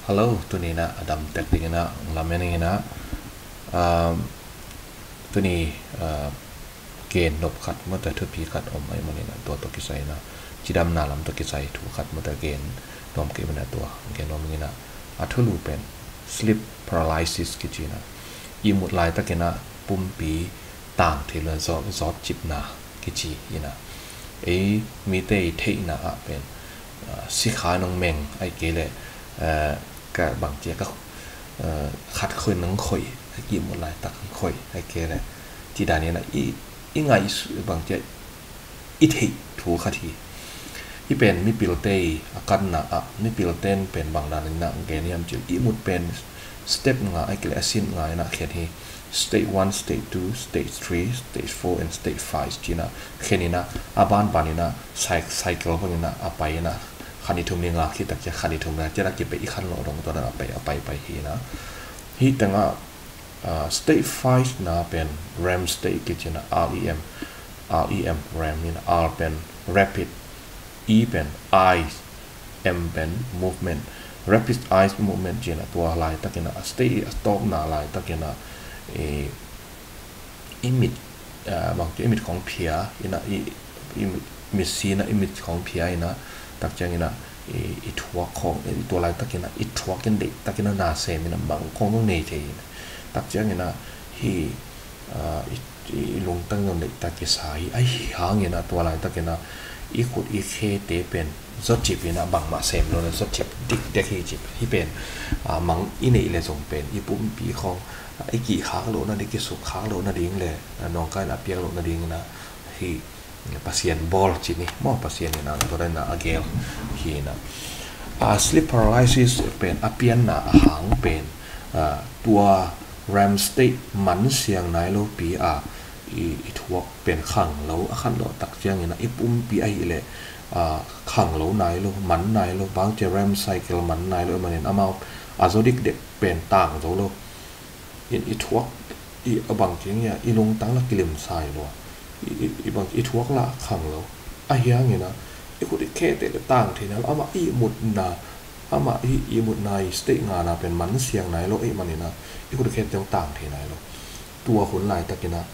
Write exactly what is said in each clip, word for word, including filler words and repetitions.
Hello, tuni in ah a dam tek dingin ah lamen in ah, um, tuni, uh, gen nop khat mawte, thupi khat om ahih manin ah tua tawh kisai in ah, cidamna lam tawh kisai thu khat mawte gen nuam kei manin ah tua gen nuam ing in ah, a thulu pen sleep paralysis kici in ah, ihmut laitakin ah pumpi tang thei lo, zawt, zawtcipna kici in ah, ei mite i theihna ah pen, ah, sikha in hong meng, ahih kei leh, ah, ka bangci a ka, ah, khat khoih in hong khoih, a ihmut laitak hong khoih, ahih kei leh, cih dan in ah i, i ngaihsut bangci a i theih thu khat hi. Hih pen mipilte i a kanna ah, mipilte in pen bang dan in ah gen hiam cih leh, ihmut pen step nga, ahih kei leh a sin nga in ah khen hi. Stage one, stage two, stage three, stage four and stage five ci in ah khen in ah, a banban in ah cy-, cycle bang in ah a pai in ah, kha ni thum ni nga khit tak ciang kha ni thum ni nga ciang a kipe i khanlawh dong tua dan a pai, a pai, pai hi in ah. Hih teng ah, ah, stage five na pen REM state kici in ah, R E M, R E M, REM in ah, R pen rapid, E pen eyes, M pen movement, rapid eye movement ci in ah, tua laitakin ah, a state a tawpna laitakin ah, eh, i mit, ah, bangci i mit khawng phia in ah, i, i mit, mitsi in ah i mit khawng phia in ah, tak ciangin ah i, i thuak khawng, i tua laitakin ah i thuak in deihtakin ah na sem in ah mang khawng zong nei thei in ah, tak ciangin ah hih, ah, i, i lungtang zong deihtak kisa hi. Ahih hangin ah tua laitakin ah i khut i khete pen zawtcip in ah bangmah sem lo in ah zawtcip dikdek hi ci. Hih pen, ah, mang i neih leh zong pen i pumpi khawng, ah, i kihkhak loh nading, kisukkhak loh nading leh, ah, nawngkai in a piak loh nading in ah hih Pasian bawl ci ni maw, Pasian in ah tua dan in ah a geel hi in ah. Ah, sleep paralysis pen a pianna a hang pen, ah, tua REM state man siang nai lopi a i, i thuak pen khanglo, a khanlawh tak ciangin ah i pumpi ahih leh, ah, khanglo nai lo, man nai lo, bangci REM cycle man nai lo ahih manin amau a zaw dikdek pen tang zo lo. In i thuak, i a bangci a, i lungtang lah kilimsai lua. I, i, i bang, i thuak lah khanglo. Ahih hangin ah i khut i khete leh tang thei nai lo. Amah ihmutna, amah i, ihmutna i state ngana pen man siang nai lo ahih manin ah i khut i khete zong tang thei nai lo. Tua hun laitakin ah,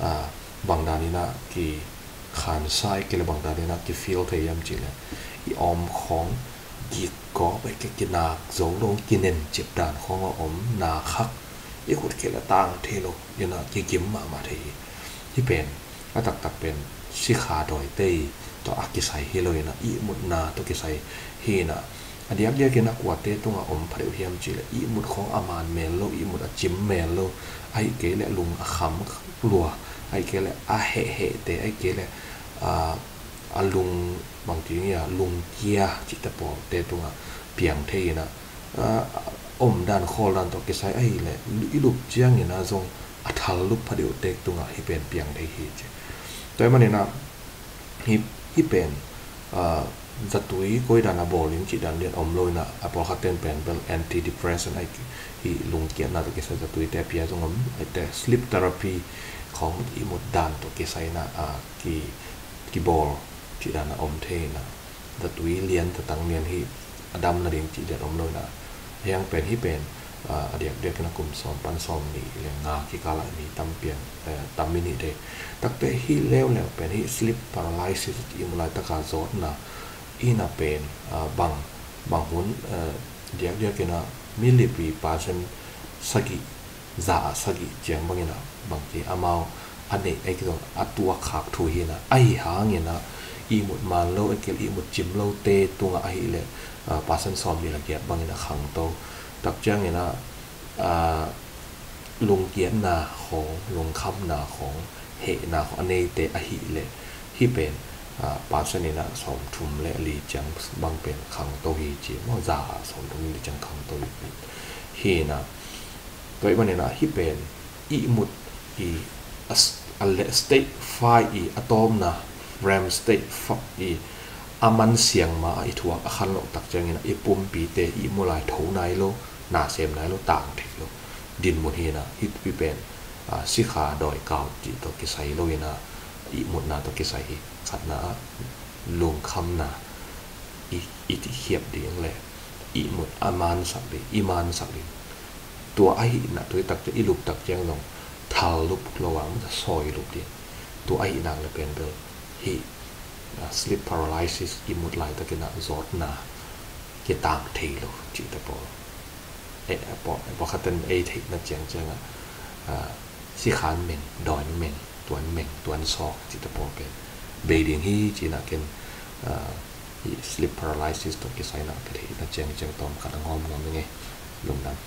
ah, bang dan in ah kikhansa, ahih kei leh bang dan in ah kifeel thei hiam cih leh, i awm khawng gikkawp, ahih kei leh kinak zo lo, kinencip dan khawng a om, na khak, i khut khel a tang thei lo in ah kigim mahmah thei hi. Hih pen a taktak pen sikha dawite tawh a kisai hi lo in ah, ihmutna tawh kisai hi in ah, a diakdiakin ah kuate tungah om phadeuh hiam cih leh, ihmut khawng a man mel lo, ihmut a cim mel lo, ahih kei leh lung a kham lua, ahih kei leh a hehhehte, ahih kei leh, ah, a lung, bangci a, lungkia cihte pawlte tungah piang thei in ah, ah, omdan khawldan tawh kisai ahih leh i lup ciangin ah zong a thal lup phadeuhte tungah hih pen piang thei hi ci. Tua ahih manin ah hih, hih pen, ah, zatui koi dan a bawl ding cih dan lian om lo in ah, a pawlkhat ten pen bel antidepressant, ahih kei leh lungkiatna tawh kisai zatuite a pia zong om, ahih kei leh sleep therapy khawng ihmut dan tawh kisai in ah, ah, ki, kibawl cih dan a om thei in ah, zatui lian, zatang lian hih a dam nading cih lian om lo in ah, a hiang pen hih pen, ah, a diakdiakin ah kum sawm pan sawmnih leh nga kikal ah mi tam piang, eh, tam mi nih thei. Takte hih leuleu pen hih sleep paralysis ihmut laitak a zawtna in ah pen, ah, bang, bang hun, eh, diakdiakin ah milip i percent sagih, za ah sagih ciang bangin ah bangci amau a neih, ahih kei leh a tuakkhak thu hi in ah, ahih hangin ah ihmut man lo, ahih kei leh ihmut cim lote tungah ahih leh, ah, percent sawmnih leh giat bangin ah khangto. Tak ciangin ah, ah, lungkiatna khawng, lungkhamna khawng, hehna khawng a neite ahih leh hih pen, ah, percent in ah sawmthum leh li ciang bang pen khangto hi ci maw, za ah sawmthum leh li ciang khangto hi, hi in ah. Tua ahih manin ah hih pen ihmut i, a s-, a le-, state five i a tawpna, REM state five i a man siang ma a i thuak a khanlawh tak ciangin ah i pumpite ihmut lai tho nai lo, na sem nai lo, tang thei lo dinmun hi in ah, hih pen, ah, sikha dawi kau cih tawh kisai lo in ah, ihmutna tawh kisai hi. Khatna ah lungkhamna i, i tikhiat ding leh ihmut a mansak ding, i mansak ding. Tua ahihna tua i tak ciang, i lup tak ciang zong thal lup lo a, sawi lup ding. Tua ahihna le pen bel hih, ah, sleep paralysis i mut laitakin ah zawtna kitang thei lo cihte pawl. Eh, eh, paw, eh, pawlkhatten ei theihna ciangciang ah, ah, sikhan meng, dawn meng, tuan meng, tuan sawk cihte pawl pen bei ding hi ci-in ah ken, ah, hih sleep paralysis tawh kisai-in ah ka theihna ciangciang tawm khat a ngawm ngawm ing ei. Lungdam.